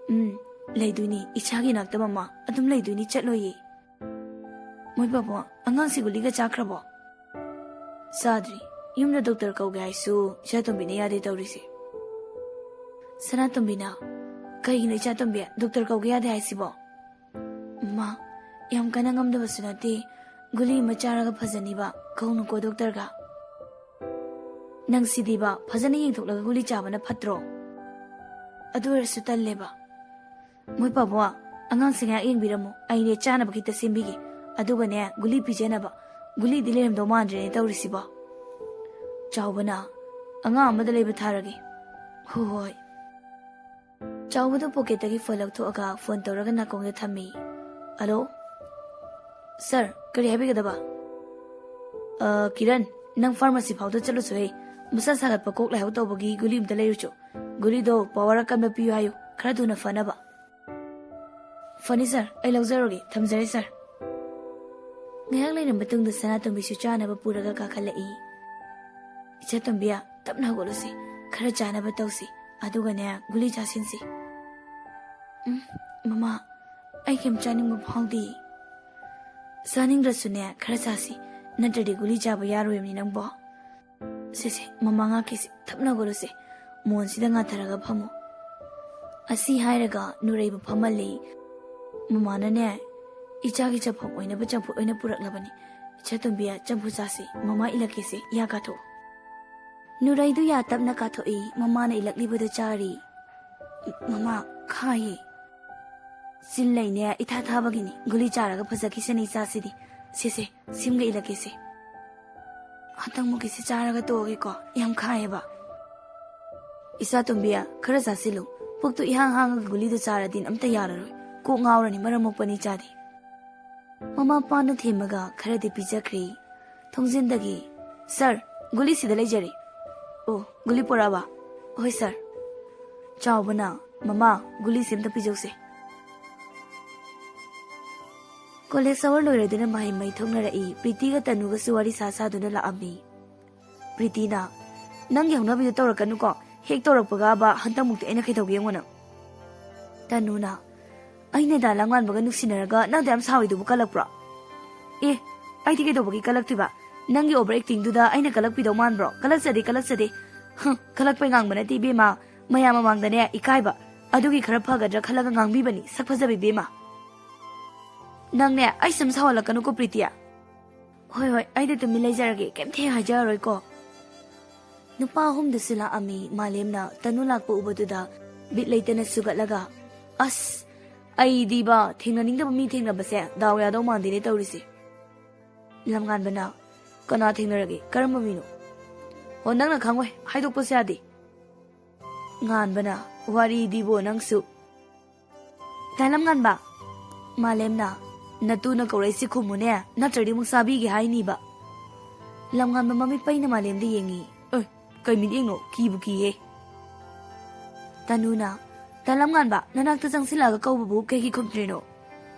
"ꯎꯝ, ꯂꯩꯗꯣꯏꯅꯤ, ꯏꯆꯥꯒꯤ ꯅꯥꯛꯇ ꯃꯃꯥ ꯑꯗꯨꯝ ꯂꯩꯗꯣꯏꯅꯤ, ꯆꯠꯂꯣꯏꯌꯦ꯫" "ꯃꯣꯏ ꯄꯥꯕꯨꯡ, ꯑꯉꯥꯡꯁꯤ ꯒꯨꯂꯤꯒ ꯆꯥꯈ꯭ꯔꯕꯣ?" "ꯆꯥꯗ꯭ꯔꯤ꯫ ꯌꯨꯝꯗ ꯗꯣꯛꯇꯔ ꯀꯧꯒꯦ ꯍꯥꯏꯁꯨ ꯏꯆꯥꯇꯣꯝꯕꯤꯅ ꯌꯥꯗꯦ ꯇꯧꯔꯤꯁꯦ꯫" ꯁꯅꯥꯇꯣꯝꯕꯤꯅ, "ꯀꯩꯒꯤꯅꯣ ꯏꯆꯥꯇꯣꯝꯕꯤ, ꯗꯣꯛꯇꯔ ꯀꯧꯒꯦ ꯌꯥꯗꯦ ꯍꯥꯏꯁꯤꯕꯣ?" "ꯃꯥ, ꯌꯥꯝ ꯀꯟꯅ ꯉꯝꯗꯕꯁꯨ ꯅꯠꯇꯦ, ꯒꯨꯂꯤ ꯑꯃ ꯆꯥꯔꯒ ꯐꯖꯅꯤꯕ, ꯀꯧꯅꯨꯀꯣ ꯗꯣꯛꯇꯔꯒ꯫" ꯅꯪꯁꯤꯗꯤꯕ, ꯐꯖꯅ ꯌꯦꯡꯊꯣꯛꯂꯒ ꯒꯨꯂꯤ ꯆꯥꯕꯅ ꯐꯠꯇ꯭ꯔꯣ? ꯑꯗꯨ ꯑꯣꯏꯔꯁꯨ ꯇꯜꯂꯦꯕ꯫ ꯃꯣꯏ ꯄꯥꯕꯣ, ꯑꯉꯥꯡꯁꯦ ꯉꯥꯏꯍꯥꯛ ꯌꯦꯡꯕꯤꯔꯝꯃꯣ, ꯑꯩꯅꯦ ꯆꯥꯅꯕ ꯈꯤꯇ ꯁꯦꯝꯕꯤꯒꯦ꯫ ꯑꯗꯨꯒꯅꯦ, ꯒꯨꯂꯤ ꯄꯤꯖꯅꯕ꯫ ꯒꯨꯂꯤꯗꯤ ꯂꯩꯔꯝꯗꯧ ꯃꯥꯟꯗ꯭ꯔꯦꯅꯦ ꯇꯧꯔꯤꯁꯤꯕꯣ꯫ ꯆꯥꯎꯕꯅ, ꯑꯉꯥꯡ ꯑꯃꯗ ꯂꯩꯕ ꯊꯥꯔꯒꯦ꯫ ꯍꯣꯏ ꯍꯣꯏ꯫ ꯆꯥꯎꯕꯗꯨ ꯄꯣꯀꯦꯠꯇꯒꯤ ꯐꯣꯟ ꯂꯧꯊꯣꯛꯑꯒ ꯐꯣꯟ ꯇꯧꯔꯒ ꯅꯥꯀꯣꯡꯗ ꯊꯝꯃꯤ꯫ "ꯍꯜꯂꯣ? ꯁꯥꯔ, ꯀꯔꯤ ꯍꯥꯏꯕꯤꯒꯗꯕ?" "ꯑ, ꯀꯤꯔꯟ, ꯅꯪ ꯐꯥꯔꯃꯥꯁꯤ ꯐꯥꯎꯗ ꯆꯠꯂꯨꯆꯣꯍꯦ꯫ ꯃꯁꯥ ꯁꯥꯒꯠꯄ ꯀꯣꯛ ꯂꯥꯏꯍꯧ ꯇꯧꯕꯒꯤ ꯒꯨꯂꯤ ꯑꯝꯇ ꯂꯩꯔꯨꯆꯣ꯫ ꯒꯨꯂꯤꯗꯣ ꯄꯥꯋꯔ ꯑꯀꯟꯕ ꯄꯤꯌꯨ ꯍꯥꯏꯌꯨ, ꯈꯔ ꯊꯨꯅ ꯐꯅꯕ꯫" "ꯐꯅꯤ ꯁꯥꯔ, ꯑꯩ ꯂꯧꯖꯔꯨꯒꯦ꯫ ꯊꯝꯖꯔꯦ ꯁꯥꯔ꯫" ꯉꯥꯏꯍꯥꯛ ꯂꯩꯔ ꯃꯇꯨꯡꯗ ꯁꯅꯥꯇꯣꯝꯕꯤꯁꯨ ꯆꯥꯅꯕ ꯄꯨꯔꯒ ꯀꯥꯈꯠꯂꯛꯏ꯫ "ꯏꯆꯥꯇꯣꯝꯕꯤ, ꯇꯞꯅ ꯍꯧꯒꯠꯂꯨꯁꯤ, ꯈꯔ ꯆꯥꯅꯕ ꯇꯧꯁꯤ, ꯑꯗꯨꯒꯅꯦ ꯒꯨꯂꯤ ꯆꯥꯁꯤꯟꯁꯤ꯫" "ꯎꯝ, ꯃꯃꯥ, ꯑꯩ ꯀꯩꯝ ꯆꯥꯅꯤꯡꯕ ꯐꯥꯎꯗꯦ꯫" "ꯆꯥꯅꯤꯡꯗ꯭ꯔꯁꯨꯅꯦ ꯈꯔ ꯆꯥꯁꯤ, ꯅꯠꯇ꯭ꯔꯗꯤ ꯒꯨꯂꯤ ꯆꯥꯕ ꯌꯥꯔꯣꯏꯕꯅꯤ ꯅꯪꯕꯣ꯫ ꯁꯦ ꯁꯦ, ꯃꯃꯥ ꯉꯥꯛꯀꯤꯁꯤ, ꯇꯞꯅ ꯍꯧꯒꯠꯂꯨꯁꯦ, ꯃꯣꯟꯁꯤꯗ ꯉꯥꯊꯔꯒ ꯐꯝꯃꯨ꯫" ꯑꯁꯤ ꯍꯥꯏꯔꯒ ꯅꯨꯔꯩꯕ ꯐꯝꯍꯜꯂꯤ꯫ ꯃꯃꯥꯅꯅꯦ, "ꯏꯆꯥꯒꯤ ꯆꯐꯝ ꯑꯣꯏꯅꯕ ꯆꯝꯐꯨꯠ ꯑꯣꯏꯅ ꯄꯨꯔꯛꯂꯕꯅꯤ꯫ ꯏꯆꯥꯇꯣꯝꯕꯤ, ꯆꯝꯐꯨꯠ ꯆꯥꯁꯤ, ꯃꯃꯥ ꯏꯜꯂꯛꯀꯦꯁꯦ, ꯌꯥ ꯀꯥꯊꯣꯛꯎ꯫" ꯅꯨꯔꯩꯗꯨ ꯌꯥ ꯇꯞꯅ ꯀꯥꯊꯣꯛꯏ, ꯃꯃꯥꯅ ꯏꯜꯂꯛꯂꯤꯕꯗꯨ ꯆꯥꯔꯤ꯫ "ꯃꯃꯥ, ꯈꯥꯏꯌꯦ꯫" "ꯆꯤꯜ ꯂꯩꯅꯦ ꯏꯊꯥ ꯊꯥꯕꯒꯤꯅꯤ, ꯒꯨꯂꯤ ꯆꯥꯔꯒ ꯐꯖꯈꯤꯁꯅꯤ ꯏꯆꯥꯁꯤꯗꯤ꯫ ꯁꯦ ꯁꯦ, ꯁꯤꯝꯒ ꯏꯜꯂꯛꯀꯦꯁꯦ꯫ ꯍꯟꯗꯛꯃꯨꯛꯀꯤꯁꯤ ꯆꯥꯔꯒ ꯇꯣꯛꯑꯒꯦꯀꯣ, ꯌꯥꯝ ꯈꯥꯏꯌꯦꯕ꯫" "ꯏꯆꯥꯇꯣꯝꯕꯤ, ꯈꯔ ꯆꯥꯁꯤꯜꯂꯨ꯫ ꯄꯨꯛꯇꯨ ꯏꯍꯥꯡ ꯍꯥꯡꯉꯒ ꯒꯨꯂꯤꯗꯨ ꯆꯥꯔꯗꯤ ꯑꯝꯇ ꯌꯥꯔꯔꯣꯏ꯫ ꯀꯣꯛ ꯉꯥꯎꯔꯅꯤ, ꯃꯔꯝ ꯃꯣꯛꯄꯅꯤ ꯏꯆꯥꯗꯤ꯫" ꯃꯃꯥ ꯃꯄꯥꯅ ꯊꯦꯝꯃꯒ ꯈꯔꯗꯤ ꯄꯤꯖꯈ꯭ꯔꯦ꯫ ꯊꯣꯡꯖꯤꯟꯗꯒꯤ, "ꯁꯥꯔ, ꯒꯨꯂꯤ ꯁꯤꯗ ꯂꯩꯖꯔꯦ꯫" "ꯑꯣ, ꯒꯨꯂꯤ ꯄꯣꯔꯛꯑꯕ?" "ꯍꯣꯏ ꯁꯥꯔ꯫" ꯆꯥꯎꯕꯅ, "ꯃꯃꯥ, ꯒꯨꯂꯤꯁꯦ ꯑꯝꯇ ꯄꯤꯖꯧꯁꯦ꯫" ꯀꯣꯂꯦꯖ ꯑꯋꯥꯔ ꯂꯣꯏꯔꯗꯨꯅ ꯃꯍꯩ ꯃꯍꯩ ꯊꯣꯛꯅꯔꯛꯏ꯫ ꯄ꯭ꯔꯤꯇꯤꯒ ꯇꯅꯨꯒꯁꯨ ꯋꯥꯔꯤ ꯁꯥ ꯁꯥꯗꯨꯅ ꯂꯥꯛꯑꯝꯃꯤ꯫ ꯄ꯭ꯔꯤꯇꯤꯅ, "ꯅꯪꯒꯤ ꯍꯧꯅꯕꯤꯗꯣ ꯇꯧꯔꯛꯀꯅꯨꯀꯣ꯫ ꯍꯦꯛ ꯇꯧꯔꯛꯄꯒꯕ ꯍꯟꯗꯛꯃꯨꯛꯇꯤ ꯑꯩꯅ ꯀꯩꯗꯧꯒꯦ ꯌꯦꯡꯉꯣ ꯅꯪ꯫" ꯇꯅꯨꯅ, "ꯑꯩꯅ ꯗꯥ ꯂꯥꯡꯃꯥꯟꯕꯒ ꯅꯨꯡꯁꯤꯅꯔꯒ ꯅꯪꯗ ꯌꯥꯝ ꯁꯥꯎꯔꯤꯗꯨꯕꯨ ꯀꯜꯂꯛꯄ꯭ꯔꯣ?" "ꯑꯦ, ꯑꯩꯗꯤ ꯀꯩꯗꯧꯕꯒꯤ ꯀꯜꯂꯛꯇꯣꯏꯕ? ꯅꯪꯒꯤ ꯑꯣꯚꯔ ꯑꯦꯛꯇꯤꯡꯗꯨꯗ ꯑꯩꯅ ꯀꯜꯂꯛꯄꯤꯗꯧ ꯃꯥꯟꯕ꯭ꯔꯣ? ꯀꯜꯂꯛꯆꯗꯦ, ꯀꯜꯂꯛꯆꯗꯦ꯫" "ꯍꯨꯝ, ꯀꯜꯂꯛꯄꯩ ꯉꯥꯡꯕ ꯅꯠꯇꯦ ꯏꯕꯦꯝꯃ꯫ ꯃꯌꯥꯝ ꯃꯃꯥꯡꯗꯅꯦ ꯏꯀꯥꯏꯕ꯫ ꯑꯗꯨꯒꯤ ꯈꯔ ꯐꯒꯗ꯭ꯔꯥ ꯈꯜꯂꯒ ꯉꯥꯡꯕꯤꯕꯅꯤ, ꯁꯛ ꯐꯖꯕꯤ ꯏꯕꯦꯝꯃ꯫" "ꯅꯪꯅꯦ ꯑꯩ ꯁꯨꯝ ꯁꯥꯎꯍꯜꯂꯛꯀꯅꯨꯀꯣ ꯄ꯭ꯔꯤꯇꯤꯌꯥ꯫" "ꯍꯣꯏ ꯍꯣꯏ, ꯑꯩꯗꯤ ꯇꯨꯃꯤꯟ ꯂꯩꯖꯔꯒꯦ, ꯀꯩꯝꯇ ꯍꯦꯛ ꯍꯥꯏꯖꯔꯔꯣꯏꯀꯣ꯫" ꯅꯨꯄꯥ ꯑꯍꯨꯝꯗꯨꯁꯨ ꯂꯥꯛꯑꯝꯃꯤ꯫ ꯃꯥꯂꯦꯝꯅ ꯇꯅꯨ ꯂꯥꯛꯄ ꯎꯕꯗꯨꯗ ꯕꯤꯠ ꯂꯩꯇꯅ ꯁꯨꯒꯠꯂꯒ, "ꯑꯁ, ꯑꯩꯗꯤꯕ ꯊꯦꯡꯅꯅꯤꯡꯗꯕ ꯃꯤ ꯊꯦꯡꯅꯕꯁꯦ ꯗꯥꯎ ꯌꯥꯗꯧ ꯃꯥꯟꯗꯦꯅꯦ ꯇꯧꯔꯤꯁꯦ꯫" ꯂꯝꯉꯥꯟꯕꯅ, "ꯀꯅꯥ ꯊꯦꯡꯅꯔꯒꯦ? ꯀꯔꯝꯕ ꯃꯤꯅꯣ?" "ꯍꯣ, ꯅꯪꯅ ꯈꯪꯉꯣꯏ, ꯍꯥꯏꯗꯣꯛꯄꯁꯨ ꯌꯥꯗꯦ꯫" ꯉꯥꯟꯕꯅ, "ꯋꯥꯔꯤꯗꯤꯕꯣ ꯅꯪꯁꯨ꯫" "ꯇꯥ ꯂꯝꯉꯥꯟꯕ!" ꯃꯥꯂꯦꯝꯅ, "ꯅꯇꯨꯅ ꯀꯧꯔꯛꯏꯁꯤ ꯈꯨꯝꯃꯨꯅꯦ, ꯅꯠꯇ꯭ꯔꯗꯤ ꯑꯃꯨꯛ ꯆꯥꯕꯤꯒꯦ ꯍꯥꯏꯅꯤꯕ꯫" ꯂꯝꯉꯥꯟꯕ ꯃꯃꯤꯠ ꯄꯩꯅ ꯃꯥꯂꯦꯝꯗ ꯌꯦꯡꯉꯤ꯫ "ꯑꯦ, ꯀꯩ ꯃꯤꯠꯌꯦꯡꯅꯣ? ꯀꯤꯕꯨ ꯀꯤꯍꯦ꯫" ꯇꯅꯨꯅ, "ꯇꯥ ꯂꯝꯉꯥꯟꯕ, ꯅꯅꯥꯛꯇ ꯆꯪꯁꯤꯜꯂꯛꯑꯒ ꯀꯧꯕꯕꯨ ꯀꯩꯒꯤ ꯈꯨꯝꯗ꯭ꯔꯤꯅꯣ?"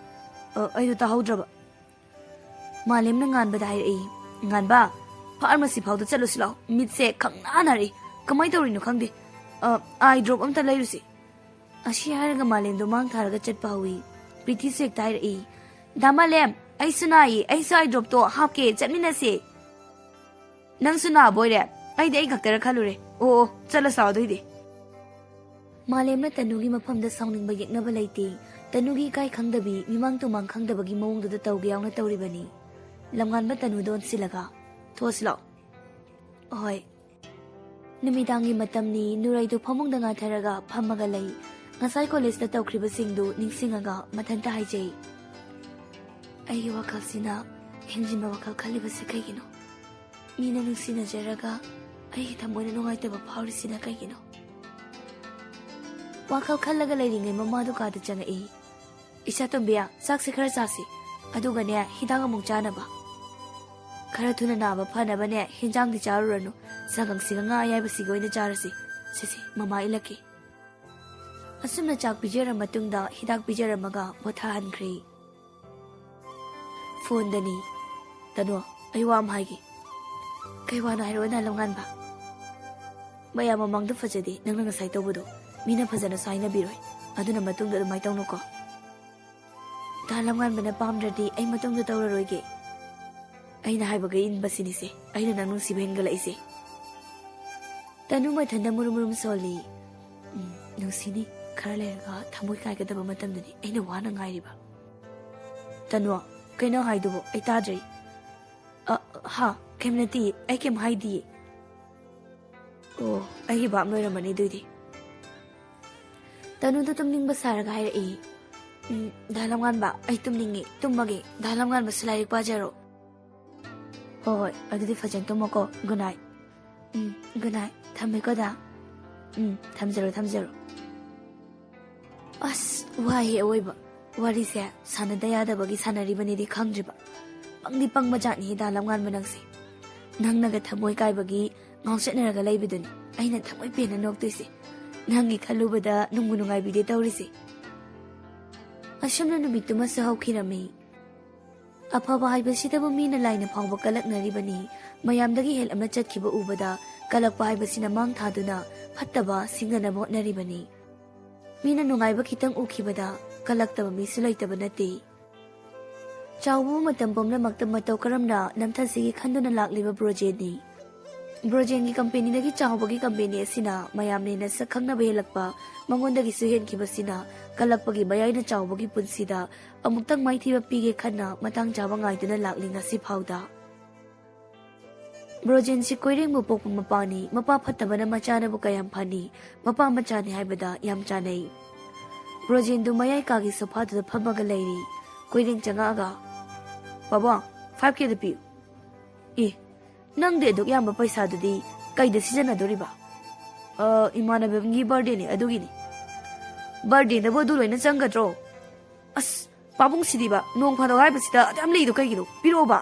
"ꯑ, ꯑꯩꯗꯣ ꯇꯥꯍꯧꯗ꯭ꯔꯕ꯫" ꯃꯥꯂꯦꯝꯅ ꯉꯥꯟꯕꯗ ꯍꯥꯏꯔꯛꯏ, "ꯉꯥꯟꯕ, ꯐꯥꯔꯃꯥꯁꯤ ꯐꯥꯎꯗ ꯆꯠꯂꯨꯁꯤ ꯂꯥꯛꯑꯣ, ꯃꯤꯠꯁꯦ ꯈꯪꯅꯥ ꯅꯥꯔꯛꯏ, ꯀꯃꯥꯏꯅ ꯇꯧꯔꯤꯅꯣ ꯈꯪꯗꯦ꯫ ꯑ, ꯑꯥꯏ ꯗ꯭ꯔꯣꯞ ꯑꯝꯇ ꯂꯩꯔꯨꯁꯤ꯫" ꯑꯁꯤ ꯍꯥꯏꯔꯒ ꯃꯥꯂꯦꯝꯗꯣ ꯃꯥꯡ ꯊꯥꯔꯒ ꯆꯠꯄ ꯍꯧꯏ꯫ ꯄ꯭ꯔꯤꯇꯤꯁꯨ ꯍꯦꯛꯇ ꯍꯥꯏꯔꯛꯏ, "ꯗꯥ ꯃꯥꯂꯦꯝ, ꯑꯩꯁꯨ ꯅꯥꯏꯌꯦ, ꯑꯩꯁꯨ ꯑꯥꯏ ꯗ꯭ꯔꯣꯞꯇꯣ ꯍꯥꯞꯀꯦ, ꯆꯠꯃꯤꯟꯅꯁꯦ꯫" "ꯅꯪꯁꯨ ꯅꯥꯕ ꯑꯣꯏꯔꯦ? ꯑꯩꯗꯤ ꯑꯩ ꯈꯛꯇꯔ ꯈꯜꯂꯨꯔꯦ꯫ ꯑꯣ, ꯑꯣ, ꯆꯠꯂꯁꯤ ꯂꯥꯛꯑꯣ ꯑꯗꯨꯏꯗꯤ꯫" ꯃꯥꯂꯦꯝꯅ ꯇꯅꯨꯒꯤ ꯃꯐꯝꯗ ꯁꯥꯎꯅꯤꯡꯕ ꯌꯦꯛꯅꯕ ꯂꯩꯇꯦ꯫ ꯇꯅꯨꯒꯤ ꯏꯀꯥꯏ ꯈꯪꯗꯕꯤ, ꯃꯤꯃꯥꯡ ꯇꯨꯃꯥꯡ ꯈꯪꯗꯕꯒꯤ ꯃꯑꯣꯡꯗꯨꯗ ꯇꯧꯒꯦ ꯌꯥꯎꯅ ꯇꯧꯔꯤꯕꯅꯤ꯫ ꯂꯝꯉꯥꯟꯕ ꯇꯅꯨꯗ ꯑꯣꯟꯁꯤꯜꯂꯒ, "ꯊꯣꯛꯑꯁꯤ ꯂꯥꯛꯑꯣ꯫" "ꯍꯣꯏ꯫" ꯅꯨꯃꯤꯗꯥꯡꯒꯤ ꯃꯇꯝꯅꯤ꯫ ꯅꯨꯔꯩꯗꯨ ꯐꯃꯨꯡꯗ ꯉꯥꯊꯔꯒ ꯐꯝꯃꯒ ꯂꯩ꯫ ꯉꯁꯥꯏ ꯀꯣꯂꯦꯖꯇ ꯇꯧꯈ꯭ꯔꯤꯕꯁꯤꯡꯗꯨ ꯅꯤꯡꯁꯤꯡꯉꯒ ꯃꯊꯟꯇ ꯍꯥꯏꯖꯩ, "ꯑꯩꯒꯤ ꯋꯥꯈꯜꯁꯤꯅ ꯍꯦꯟꯖꯤꯟꯕ ꯋꯥꯈꯜ ꯈꯜꯂꯤꯕꯁꯦ ꯀꯩꯒꯤꯅꯣ? ꯃꯤꯅ ꯅꯨꯡꯁꯤꯅꯖꯔꯒ ꯑꯩꯒꯤ ꯊꯃꯣꯏꯅ ꯅꯨꯡꯉꯥꯏꯇꯕ ꯐꯥꯎꯔꯤꯁꯤꯅ ꯀꯩꯒꯤꯅꯣ?" ꯋꯥꯈꯜ ꯈꯜꯂꯒ ꯂꯩꯔꯤꯉꯩ ꯃꯃꯥꯗꯨ ꯀꯥꯗ ꯆꯪꯉꯛꯏ꯫ "ꯏꯆꯥꯇꯣꯝꯕꯤ, ꯆꯥꯛꯁꯦ ꯈꯔ ꯆꯥꯁꯤ, ꯑꯗꯨꯒꯅꯦ, ꯍꯤꯗꯥꯛ ꯑꯃꯨꯛ ꯆꯥꯅꯕ꯫ ꯈꯔ ꯊꯨꯅ ꯅꯥꯕ ꯐꯅꯕꯅꯦ, ꯍꯤꯟꯖꯥꯡꯗꯤ ꯆꯥꯔꯨꯔꯅꯨ, ꯆꯒꯪꯁꯤꯒ ꯉꯥ ꯑꯌꯥꯏꯕꯁꯤꯒ ꯑꯣꯏꯅ ꯆꯥꯔꯁꯤ꯫ ꯁꯦ, ꯁꯦ, ꯃꯃꯥ ꯏꯜꯂꯛꯀꯦ꯫" ꯑꯁꯨꯝꯅ ꯆꯥꯛ ꯄꯤꯖꯔ ꯃꯇꯨꯡꯗ ꯍꯤꯗꯥꯛ ꯄꯤꯖꯔꯝꯃꯒ ꯄꯣꯊꯥꯍꯟꯈ꯭ꯔꯦ꯫ ꯐꯣꯟꯗꯅꯤ꯫ "ꯇꯅꯨ, ꯑꯩ ꯋꯥ ꯑꯃ ꯍꯥꯏꯒꯦ꯫" "ꯀꯩ ꯋꯥꯅꯣ ꯍꯥꯏꯔꯛꯑꯣ, ꯂꯝꯉꯥꯟꯕ?" "ꯃꯌꯥꯝ ꯃꯃꯥꯡꯗ ꯐꯖꯗꯦ ꯅꯪꯅ ꯉꯁꯥꯏ ꯇꯧꯕꯗꯣ꯫ ꯃꯤꯅ ꯐꯖꯅꯁꯨ ꯍꯥꯏꯅꯕꯤꯔꯣꯏ꯫ ꯑꯗꯨꯅ ꯃꯇꯨꯡꯗ ꯑꯗꯨꯃꯥꯏꯅ ꯇꯧꯅꯨꯀꯣ꯫" "ꯇꯥ ꯂꯝꯉꯥꯟꯕꯅ ꯄꯥꯝꯗ꯭ꯔꯗꯤ ꯑꯩ ꯃꯇꯨꯡꯗ ꯇꯧꯔꯔꯣꯏꯒꯦ꯫ ꯑꯩꯅ ꯍꯥꯏꯕꯒ ꯏꯟꯕꯁꯤꯅꯤꯁꯦ ꯑꯩꯅ ꯅꯪ ꯅꯨꯡꯁꯤꯕ ꯍꯦꯟꯒꯠꯂꯛꯏꯁꯦ꯫" ꯇꯅꯨ ꯃꯊꯟꯗ ꯃꯨꯔꯨꯝ ꯃꯨꯔꯨꯝ ꯁꯣꯜꯂꯤ꯫ "ꯎꯝ, ꯅꯨꯡꯁꯤꯅꯤ꯫ ꯈꯔ ꯂꯩꯔꯒ ꯊꯃꯣꯏ ꯀꯥꯏꯒꯗꯕ ꯃꯇꯝꯗꯨꯅꯤ ꯑꯩꯅ ꯋꯥꯅ ꯉꯥꯏꯔꯤꯕ꯫" "ꯇꯅꯨ, ꯀꯩꯅꯣ ꯍꯥꯏꯗꯨꯕꯣ? ꯑꯩ ꯇꯥꯗ꯭ꯔꯦ꯫" "ꯑ, ꯍꯥ? ꯀꯩꯝ ꯅꯠꯇꯤꯌꯦ, ꯑꯩ ꯀꯩꯝ ꯍꯥꯏꯗꯤꯌꯦ꯫" ꯑꯣ, ꯑꯩꯒꯤ ꯚꯥꯞ ꯂꯣꯏꯔꯝꯃꯅꯤ ꯑꯗꯨꯏꯗꯤ꯫ ꯇꯅꯨꯗꯣ ꯇꯨꯝꯅꯤꯡꯕ ꯁꯥꯔꯒ ꯍꯥꯏꯔꯛꯏ, "ꯎꯝ, ꯗꯥ ꯂꯝꯉꯥꯟꯕ, ꯑꯩ ꯇꯨꯝꯅꯤꯡꯉꯤ, ꯇꯨꯝꯃꯒꯦ꯫ ꯗꯥ ꯂꯝꯉꯥꯟꯕꯁꯨ ꯂꯥꯏꯔꯤꯛ ꯄꯥꯖꯔꯣ꯫" "ꯍꯣꯏ, ꯍꯣꯏ, ꯑꯗꯨꯗꯤ ꯐꯖꯅ ꯇꯨꯝꯃꯣꯀꯣ꯫ Good night꯫" "ꯎꯝ, good night꯫ ꯊꯝꯃꯦꯀꯣ, ꯗꯥ꯫" "ꯎꯝ, ꯊꯝꯖꯔꯣ, ꯊꯝꯖꯔꯣ꯫" ꯑꯁ, ꯋꯥꯏꯍꯦ ꯑꯋꯣꯏꯕ꯫ ꯋꯥꯔꯤꯁꯦ ꯁꯥꯟꯅꯗ ꯌꯥꯗꯕꯒꯤ ꯁꯥꯟꯅꯔꯤꯕꯅꯤꯗꯤ ꯈꯪꯗ꯭ꯔꯤꯕ꯫ ꯄꯪꯗꯤ ꯄꯪꯕ ꯖꯥꯠꯅꯤꯍꯦ ꯗꯥ ꯂꯝꯉꯥꯟꯕ ꯅꯪꯁꯦ꯫ ꯅꯪꯅꯒ ꯊꯃꯣꯏ ꯀꯥꯏꯕꯒꯤ ꯉꯥꯎꯆꯠꯅꯔꯒ ꯂꯩꯕꯗꯨꯅꯤ ꯑꯩꯅ ꯊꯃꯣꯏ ꯄꯦꯟꯅ ꯅꯣꯛꯇꯣꯏꯁꯦ꯫ ꯅꯪꯒꯤ ꯈꯜꯂꯨꯕꯗ ꯅꯨꯡꯕꯨ ꯅꯨꯡꯉꯥꯏꯕꯤꯗꯦ ꯇꯧꯔꯤꯁꯦ꯫ ꯑꯁꯨꯝꯅ ꯅꯨꯃꯤꯠꯇꯨꯃꯁꯨ ꯍꯧꯈꯤꯔꯝꯃꯤ꯫ ꯑꯐꯕ ꯍꯥꯏꯕꯁꯤꯗꯕꯨ ꯃꯤꯅ ꯂꯥꯏꯅ ꯐꯥꯎꯕ ꯀꯂꯛꯅꯔꯤꯕꯅꯤ꯫ ꯃꯌꯥꯝꯗꯒꯤ ꯍꯦꯜꯂꯞꯅ ꯆꯠꯈꯤꯕ ꯎꯕꯗ ꯀꯂꯛꯄ ꯍꯥꯏꯕꯁꯤꯅ ꯃꯥꯡ ꯊꯥꯗꯨꯅ ꯐꯠꯇꯕ ꯁꯤꯡꯅꯅꯕ ꯍꯣꯠꯅꯔꯤꯕꯅꯤ꯫ ꯃꯤꯅ ꯅꯨꯡꯉꯥꯏꯕ ꯈꯤꯇꯪ ꯎꯈꯤꯕꯗ ꯀꯂꯛꯇꯕ ꯃꯤꯁꯨ ꯂꯩꯇꯕ ꯅꯠꯇꯦ꯫ ꯆꯥꯎꯕ ꯃꯇꯝ ꯄꯨꯝꯅꯃꯛꯇ ꯃꯇꯧ ꯀꯔꯝꯅ ꯅꯝꯊꯁꯤꯒꯦ ꯈꯟꯗꯨꯅ ꯂꯥꯛꯂꯤꯕ ꯕ꯭ꯔꯣꯖꯦꯟꯅꯤ꯫ ꯕ꯭ꯔꯣꯖꯦꯟꯒꯤ ꯀꯝꯄꯦꯅꯤꯗꯒꯤ ꯆꯥꯎꯕꯒꯤ ꯀꯝꯄꯦꯅꯤ ꯑꯁꯤꯅ ꯃꯌꯥꯝꯅ ꯍꯦꯟꯅ ꯁꯛ ꯈꯪꯅꯕ ꯍꯦꯜꯂꯛꯄ, ꯃꯉꯣꯟꯗꯒꯤꯁꯨ ꯍꯦꯟꯈꯤꯕꯁꯤꯅ ꯀꯜꯂꯛꯄꯒꯤ ꯃꯌꯥꯏꯅ ꯆꯥꯎꯕꯒꯤ ꯄꯨꯟꯁꯤꯗ ꯑꯃꯨꯛꯇꯪ ꯃꯥꯏꯊꯤꯕ ꯄꯤꯒꯦ ꯈꯟꯅ ꯃꯇꯥꯡ ꯆꯥꯕ ꯉꯥꯏꯗꯨꯅ ꯂꯥꯛꯂꯤ ꯉꯁꯤ ꯐꯥꯎꯗ꯫ ꯕ꯭ꯔꯣꯖꯦꯟꯁꯤ ꯀꯣꯏꯔꯦꯡꯕ ꯄꯣꯛꯄ ꯃꯄꯥꯅꯤ꯫ ꯃꯄꯥ ꯐꯠꯇꯕꯅ ꯃꯆꯥꯅꯕꯨ ꯀꯌꯥꯝ ꯐꯅꯤ꯫ ꯃꯄꯥ ꯃꯆꯥꯅꯤ ꯍꯥꯏꯕꯗ ꯌꯥꯝ ꯆꯥꯅꯩ꯫ ꯕ꯭ꯔꯣꯖꯦꯟꯗꯨ ꯃꯌꯥꯏ ꯀꯥꯒꯤ ꯁꯣꯐꯥꯗꯨꯗ ꯐꯝꯃꯒ ꯂꯩꯔꯤ꯫ ꯀꯣꯏꯔꯦꯡ ꯆꯪꯉꯛꯑꯒ, "ꯄꯥꯕꯨꯡ, five K ꯗ ꯄꯤꯌꯨ꯫" "ꯑꯦ, ꯅꯪꯗꯤ ꯑꯗꯨꯛ ꯌꯥꯝꯕ ꯄꯩꯁꯥꯗꯨꯗꯤ ꯀꯩꯗ ꯁꯤꯖꯤꯟꯅꯗꯣꯔꯤꯕ?" "ꯑ, ꯏꯃꯥꯟꯅꯕꯒꯤ birthday ꯅꯤ, ꯑꯗꯨꯒꯤꯅꯤ꯫" "Birthday ꯗꯕꯨ ꯑꯗꯨ ꯂꯣꯏꯅ ꯆꯪꯒꯗ꯭ꯔꯣ?" "ꯑꯁ, ꯄꯥꯕꯨꯡꯁꯤꯗꯤꯕ, ꯅꯣꯡ ꯐꯥꯗꯣꯛ ꯍꯥꯏꯕꯁꯤꯗ ꯑꯗꯨ ꯌꯥꯝ ꯂꯩꯗꯣ ꯀꯩꯒꯤꯅꯣ? ꯄꯤꯔꯛꯑꯣꯕ꯫"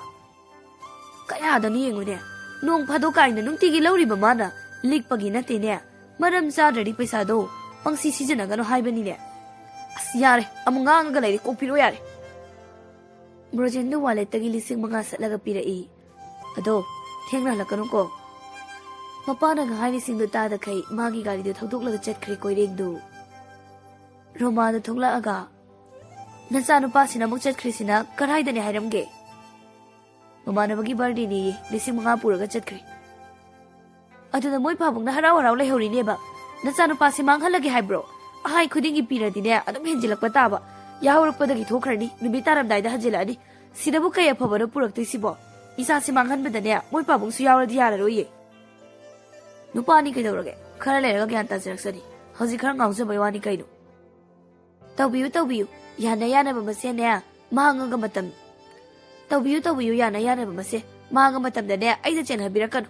"ꯀꯌꯥꯗꯅꯣ ꯌꯦꯡꯉꯨꯅꯦ, ꯅꯣꯡ ꯐꯥꯗꯣꯛ ꯀꯥꯏꯅ ꯅꯨꯡꯇꯤꯒꯤ ꯂꯧꯔꯤꯕ ꯃꯥꯅ꯫ ꯂꯤꯛꯄꯒꯤ ꯅꯠꯇꯦꯅꯦ, ꯃꯔꯝ ꯆꯥꯗ꯭ꯔꯗꯤ ꯄꯩꯁꯥꯗꯣ ꯄꯪꯁꯤ ꯁꯤꯖꯤꯟꯅꯒꯅꯨ ꯍꯥꯏꯕꯅꯤꯅꯦ꯫" "ꯑꯁ, ꯌꯥꯔꯦ, ꯑꯃꯨꯛ ꯉꯥꯡꯉꯒ ꯂꯩꯔꯦ, ꯀꯣꯛ ꯄꯤꯔꯛꯑꯣ ꯌꯥꯔꯦ꯫" ꯕ꯭ꯔꯣꯖꯦꯟꯗꯨ wallet ꯇꯒꯤ ꯂꯤꯁꯤꯡ ꯃꯉꯥ ꯁꯠꯂꯒ ꯄꯤꯔꯛꯏ꯫ "ꯑꯗꯣ, ꯊꯦꯡꯅ ꯍꯜꯂꯛꯀꯅꯨꯀꯣ꯫" ꯃꯄꯥꯅ ꯉꯥꯡꯍꯥꯏꯔꯤꯁꯤꯡꯗꯨ ꯇꯥꯗꯈꯩ ꯃꯥꯒꯤ ꯒꯥꯔꯤꯗꯨ ꯊꯧꯗꯣꯛꯂꯒ ꯆꯠꯈ꯭ꯔꯦ ꯀꯣꯏꯔꯦꯡꯗꯨ꯫ ꯔꯣꯃꯥꯗꯨ ꯊꯣꯛꯂꯛꯑꯒ, "ꯅꯆꯥꯅꯨꯄꯥꯁꯤꯅ ꯑꯃꯨꯛ ꯆꯠꯈ꯭ꯔꯤꯁꯤꯅ ꯀꯔꯥꯏꯗꯅꯤ ꯍꯥꯏꯔꯝꯒꯦ?" "ꯃꯃꯥꯟꯅꯕꯒꯤ birthday ꯅꯦꯌꯦ, ꯂꯤꯁꯤꯡ ꯃꯉꯥ ꯄꯨꯔꯒ ꯆꯠꯈ꯭ꯔꯦ꯫" "ꯑꯗꯨꯅ ꯃꯣꯏ ꯄꯥꯕꯨꯡꯅ ꯍꯔꯥꯎ ꯍꯔꯥꯎ ꯂꯩꯍꯧꯔꯤꯅꯦꯕ꯫ ꯅꯆꯥꯅꯨꯄꯥꯁꯤ ꯃꯥꯡꯍꯜꯂꯒꯦ ꯍꯥꯏꯕ꯭ꯔꯣ? ꯑꯍꯥꯏ ꯈꯨꯗꯤꯡꯒꯤ ꯄꯤꯔꯗꯤꯅꯦ, ꯑꯗꯨꯝ ꯍꯦꯟꯖꯤꯜꯂꯛꯄ ꯇꯥꯕ꯫ ꯌꯥꯍꯧꯔꯛꯄꯗꯒꯤ ꯊꯣꯛꯈ꯭ꯔꯅꯤ, ꯅꯨꯃꯤꯠ ꯇꯥꯔꯝꯗꯥꯏꯗ ꯍꯟꯖꯤꯜꯂꯛꯑꯅꯤ꯫ ꯁꯤꯗꯕꯨ ꯀꯩ ꯑꯐꯕꯅꯣ ꯄꯨꯔꯛꯇꯣꯏꯁꯤꯕꯣ? ꯏꯆꯥꯁꯤ ꯃꯥꯡꯍꯟꯕꯗꯅꯦ, ꯃꯣꯏ ꯄꯥꯕꯨꯡꯁꯨ ꯌꯥꯎꯔꯗꯤ ꯌꯥꯔꯔꯣꯏꯌꯦ꯫" ꯅꯨꯄꯥꯅꯤ ꯀꯩꯗꯧꯔꯒꯦ? ꯈꯔ ꯂꯩꯔꯒ ꯒ꯭ꯌꯥꯟ ꯇꯥꯖꯔꯛꯆꯅꯤ꯫ ꯍꯧꯖꯤꯛ ꯈꯔ ꯉꯥꯎꯖꯕꯩ ꯋꯥꯅꯤ ꯀꯩꯅꯣ꯫ ꯇꯧꯕꯤꯌꯨ, ꯇꯧꯕꯤꯌꯨ꯫ ꯌꯥꯅ ꯌꯥꯅꯕ ꯃꯁꯦꯟꯅꯦ, ꯃꯥꯡꯉꯒ ꯃꯇꯝ꯫ ꯇꯧꯕꯤꯌꯨ, ꯇꯧꯕꯤꯌꯨ, ꯌꯥꯅ ꯌꯥꯅꯕ ꯃꯁꯦꯟ꯫ ꯃꯥꯡꯉ ꯃꯇꯝꯗꯅꯦ, ꯑꯩꯗ ꯆꯦꯜꯍꯟꯕꯤꯔꯛꯀꯅꯨ꯫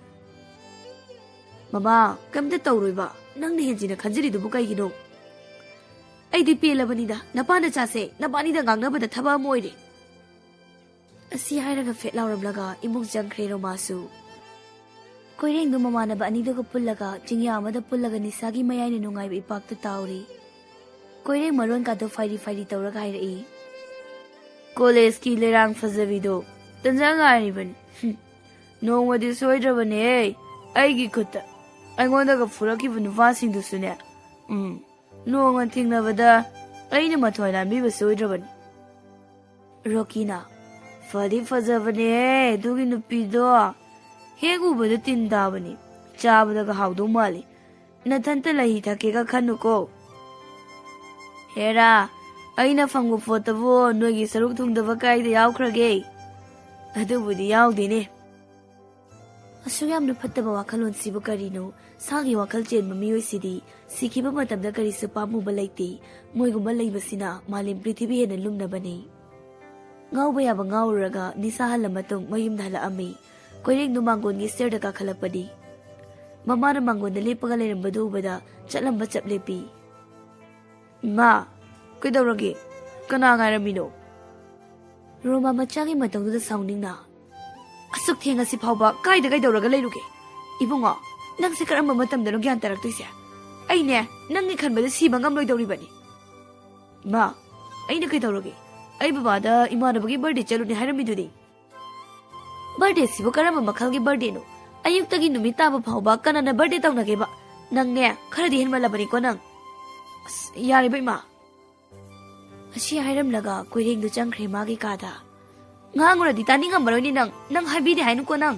ꯃꯃꯥ, ꯀꯩꯝꯇ ꯇꯧꯔꯣꯏꯕ꯫ ꯅꯪꯅ ꯍꯦꯟꯖꯤꯟꯅ ꯈꯟꯖꯤꯜꯂꯤꯗꯨꯕꯨ ꯀꯩꯒꯤꯅꯣ? ꯑꯩꯗꯤ ꯄꯦꯜꯂꯕꯅꯤꯗ꯫ ꯅꯄꯥ ꯅꯆꯥꯁꯦ, ꯅꯕꯥꯅꯤꯗ ꯉꯥꯡꯅꯕꯗ ꯊꯕꯛ ꯑꯃ ꯑꯣꯏꯔꯦ꯫ ꯑꯁꯤ ꯍꯥꯏꯔꯒ ꯐꯦꯠ ꯂꯥꯎꯔꯝꯂꯒ ꯏꯃꯨꯡ ꯆꯪꯈ꯭ꯔꯦ ꯔꯣꯃꯥꯁꯨ꯫ ꯀꯣꯏꯔꯦꯡꯗꯣ ꯃꯃꯥꯟꯅꯕ ꯑꯅꯤꯗꯨꯒ ꯄꯨꯜꯂꯒ ꯆꯤꯡꯌꯥ ꯑꯃꯗ ꯄꯨꯜꯂꯒ ꯅꯤꯁꯥꯒꯤ ꯃꯌꯥꯏꯅ ꯅꯨꯡꯉꯥꯏꯕ ꯏꯄꯥꯛꯇ ꯇꯥꯎꯔꯤ꯫ ꯀꯣꯏꯔꯦꯡ ꯃꯔꯣꯟ ꯀꯥꯗꯣ ꯐꯥꯏꯔꯤ ꯐꯥꯏꯔꯤ ꯇꯧꯔꯒ ꯍꯥꯏꯔꯛꯏ꯫ ꯀꯣꯂꯦꯖꯀꯤ ꯂꯩꯔꯥꯡ ꯐꯖꯕꯤꯗꯣ ꯇꯟꯖꯥ ꯉꯥꯏꯔꯤꯕꯅꯤ꯫ ꯍꯨꯝ꯫ ꯅꯣꯡꯃꯗꯤ ꯁꯣꯏꯗ꯭ꯔꯕꯅꯦꯍꯦ, ꯑꯩꯒꯤ ꯈꯨꯠꯇ ꯑꯩꯉꯣꯟꯗꯒ ꯐꯨꯔꯛꯈꯤꯕ ꯅꯨꯄꯥꯁꯤꯡꯗꯨꯁꯨꯅꯦ꯫ ꯎꯝ꯫ ꯅꯣꯡꯃ ꯊꯦꯡꯅꯕꯗ ꯑꯩꯅ ꯃꯊꯣꯏ ꯂꯥꯟꯕꯤꯕ ꯁꯣꯏꯗ꯭ꯔꯕꯅꯤ꯫ ꯔꯣꯀꯤꯅ, "ꯐꯗꯤ ꯐꯖꯕꯅꯦꯍꯦ ꯑꯗꯨꯒꯤ ꯅꯨꯄꯤꯗꯣ꯫ ꯍꯦꯛ ꯎꯕꯗ ꯇꯤꯟ ꯇꯥꯕꯅꯤ꯫ ꯆꯥꯕꯗꯒ ꯍꯥꯎꯗꯧ ꯃꯥꯜꯂꯤ꯫ ꯅꯊꯟꯇ ꯂꯩꯍꯤ ꯊꯛꯀꯦꯒ ꯈꯟꯅꯨꯀꯣ꯫" "ꯍꯦꯔꯥ, ꯑꯩꯅ ꯐꯪꯕ ꯄꯣꯠꯇꯕꯨ ꯅꯣꯏꯒꯤ ꯁꯔꯨꯛ ꯊꯨꯡꯗꯕ ꯀꯥꯏꯗ ꯌꯥꯎꯈ꯭ꯔꯒꯦ? ꯑꯗꯨꯕꯨꯗꯤ ꯌꯥꯎꯗꯦꯅꯦ꯫" ꯑꯁꯨꯛ ꯌꯥꯝꯅ ꯐꯠꯇꯕ ꯋꯥꯈꯜꯂꯣꯟꯁꯤꯕꯨ ꯀꯔꯤꯅꯣ? ꯁꯥꯒꯤ ꯋꯥꯈꯜ ꯆꯦꯟꯕ ꯃꯤꯑꯣꯏꯁꯤꯗꯤ ꯁꯤꯈꯤꯕ ꯃꯇꯝꯗ ꯀꯔꯤꯁꯨ ꯄꯥꯝꯃꯨꯕ ꯂꯩꯇꯦ꯫ ꯃꯣꯏꯒꯨꯝꯕ ꯂꯩꯕꯁꯤꯅ ꯃꯥꯂꯦꯝ ꯄ꯭ꯔꯤꯊꯤꯕꯤ ꯍꯦꯟꯅ ꯂꯨꯝꯅꯕꯅꯤ꯫ ꯉꯥꯎꯕ ꯌꯥꯕ ꯉꯥꯎꯔꯨꯔꯒ ꯅꯤꯁꯥ ꯍꯜꯂ ꯃꯇꯨꯡ ꯃꯌꯨꯝꯗ ꯍꯜꯂꯛꯑꯝꯃꯤ꯫ ꯀꯣꯏꯔꯦꯡꯗꯨ ꯃꯥꯡꯒꯣꯟꯒꯤ ꯁ꯭ꯇꯦꯌꯔꯗ ꯀꯥꯈꯠꯂꯛꯄꯅꯤ꯫ ꯃꯃꯥꯅ ꯃꯥꯡꯒꯣꯟꯗ ꯂꯦꯞꯄꯒ ꯂꯩꯔꯝꯕꯗꯨ ꯎꯕꯗ ꯆꯠꯂꯝꯕ ꯆꯞ ꯂꯦꯞꯄꯤ꯫ "ꯏꯃꯥ, ꯀꯩꯗꯧꯔꯒꯦ? ꯀꯅꯥ ꯉꯥꯏꯔꯝꯃꯤꯅꯣ?" ꯔꯣꯃꯥ ꯃꯆꯥꯒꯤ ꯃꯇꯧꯗꯨꯗ ꯁꯥꯎꯅꯤꯡꯅ, "ꯑꯁꯨꯛ ꯊꯦꯡꯉꯁꯤ ꯐꯥꯎꯕ ꯀꯥꯏꯗ ꯀꯩꯗꯧꯔꯒ ꯂꯩꯔꯨꯒꯦ? ꯏꯕꯨꯡꯉꯣ, ꯅꯪꯁꯦ ꯀꯔꯝꯕ ꯃꯇꯝꯗꯅꯣ ꯒ꯭ꯌꯥꯟ ꯇꯥꯔꯛꯇꯣꯏꯁꯦ? ꯑꯩꯅꯦ, ꯅꯪꯒꯤ ꯈꯟꯕꯗ ꯁꯤꯕ ꯉꯝꯂꯣꯏꯗꯧꯔꯤꯕꯅꯤ꯫" "ꯏꯃꯥ, ꯑꯩꯅ ꯀꯩꯗꯧꯔꯒꯦ? ꯑꯩ ꯕꯕꯥꯗ ꯏꯃꯥꯟꯅꯕꯒꯤ ꯕꯥꯔꯗꯦ ꯆꯠꯂꯨꯅꯤ ꯍꯥꯏꯔꯝꯃꯤꯗꯨꯗꯤ꯫" "ꯕꯥꯔꯗꯦꯁꯤꯕꯨ ꯀꯔꯝꯕ ꯃꯈꯜꯒꯤ ꯕꯥꯔꯗꯦꯅꯣ? ꯑꯌꯨꯛꯇꯒꯤ ꯅꯨꯃꯤꯠ ꯇꯥꯕ ꯐꯥꯎꯕ ꯀꯅꯥꯅ ꯕꯥꯔꯗꯦ ꯇꯧꯅꯒꯦꯕ? ꯅꯪꯅꯦ, ꯈꯔꯗꯤ ꯍꯦꯟꯃꯜꯂꯕꯅꯤꯀꯣ ꯅꯪ꯫" "ꯑꯁ, ꯌꯥꯔꯦꯕ ꯏꯃꯥ꯫" ꯑꯁꯤ ꯍꯥꯏꯔꯝꯂꯒ ꯀꯣꯏꯔꯦꯡꯗꯨ ꯆꯪꯈ꯭ꯔꯦ ꯃꯥꯒꯤ ꯀꯥꯗ꯫ "ꯉꯥꯡꯉꯨꯔꯗꯤ ꯇꯥꯅꯤꯡꯉꯝꯃꯔꯣꯏꯅꯦ ꯅꯪ꯫ ꯅꯪ ꯍꯥꯏꯕꯤꯗꯦ ꯍꯥꯏꯅꯨꯀꯣ ꯅꯪ꯫